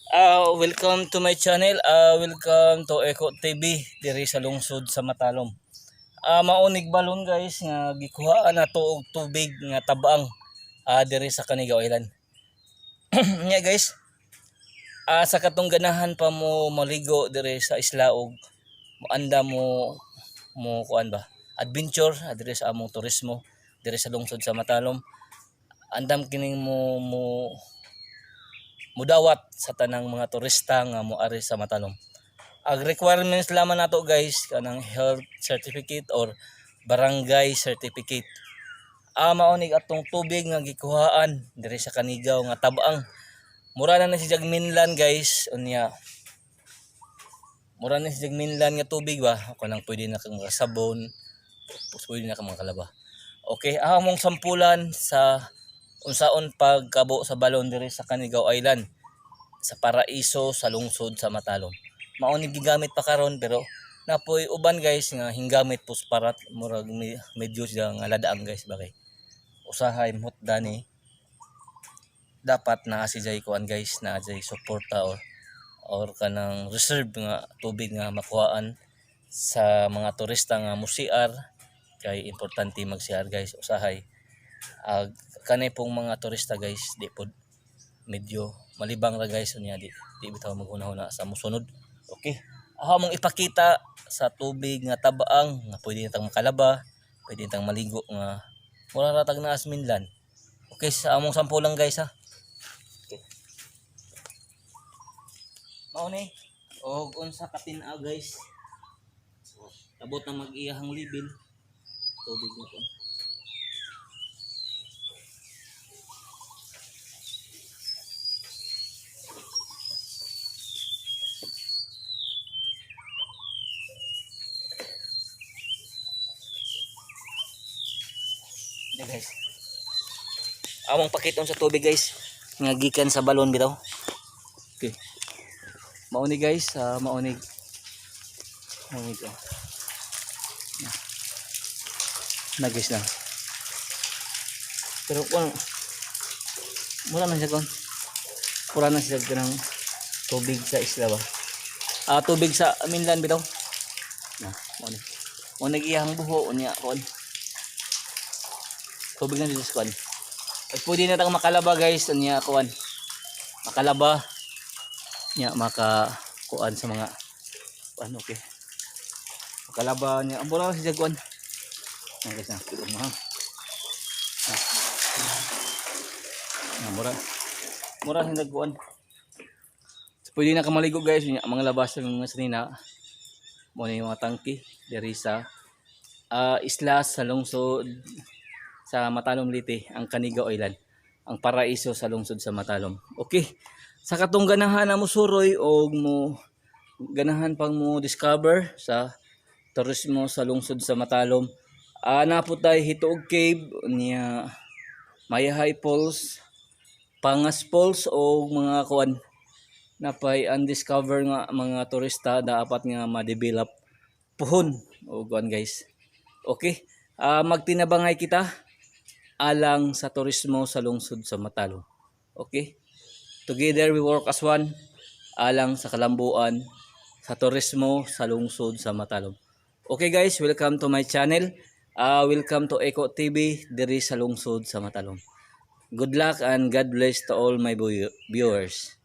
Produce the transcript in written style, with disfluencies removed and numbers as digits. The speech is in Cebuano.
Welcome to my channel. Welcome to Eco TV diri sa lungsod sa Matalom. Maunig balon, guys, nga gikuhaan nato og tubig nga tabaang diri sa Canigao Island. Nya guys, sa katong ganahan pa mo maligo diri sa isla og moanda mo mo kuan ba, adventure diri sa among turismo diri sa lungsod sa Matalom, andam kining mo mo mudawat sa tanang mga turista nga moari sa Matalom. Ang requirements lamang nato, guys, kanang health certificate or barangay certificate. Maonig atong tubig nga gikuhaan diri sa Canigao nga tabaang. Mura na na si mainland, guys, unya mura na si mainland nga tubig ba, kanang pwede na kang sabon, pwede na kang makalaba. Okay, among sampulan sa unsaon pagkabo sa balon diri sa Canigao Island, sa paraiso sa lungsod sa Matalom. Mao ni gigamit pa karon, pero napoy uban, guys, nga hinggamit pus parat murag medyo siya nga ladaang, guys, bakay usahay muhutda ni dapat naa si jay kuan, guys, naa jay suporta or kanang reserve nga tubig nga makuhaan sa mga turista nga mo-CR, kay importante mag-CR, guys. Usahay ag kanay pong mga turista, guys, di pod medyo malibang ra, guys, unya di di bitaw maghuna-huna sa musunod. Okay, ako mong ipakita sa tubig nga tabaang nga pwede tang makalaba, pwede tang maligo nga mura ra tag naa sa mainland. Okay, sa among sampulan, guys, ha. Okay, mao ni og unsa ka tin-aw, guys. Abot na mag-iyahang level tubig na to. Hindi, guys. Among pakiton sa tubig, guys, nga gikan sa balon bitaw. Okay. Mao ni, guys, mao ni. Mao ni ko. Na. Na, guys, na. Pero kung mura man siya kon. Mura na siya kanang tubig sa isla ba. Tubig sa mainland bitaw. Na, mao ni. Mao ni iyang buho unya kon. Tubig na dito sa kuan. Ay, pwede na tang makalaba, guys, unya kuan. Makalaba nya maka kuan sa mga kuan, okay. Makalaba niya. Ang mura siya kuan. Na, guys, na tulong mo ha. Na. Na mura. Mura siya kuan. So, pwede na ka maligo, guys, unya ang mga labas ng mga sanina. Mo ni yung mga tangki diri sa isla sa lungsod sa Matalom, Leyte, ang Canigao Island, ang paraiso sa lungsod sa Matalom. Okay. Sa katong ganahan na mo suroy o mo ganahan pang mo discover sa turismo sa lungsod sa Matalom, naa po tay Hituog Cave niya, Mayahay Falls, Pangas Falls o mga kuan napay undiscover nga mga turista dapat nga ma-develop puhon o kuan, guys. Okay. Magtinabangay kita alang sa turismo sa lungsod sa Matalom. Okay? Together we work as one alang sa kalambuan sa turismo sa lungsod sa Matalom. Okay guys, welcome to my channel. Welcome to Eco TV diri sa lungsod sa Matalom. Good luck and God bless to all my viewers.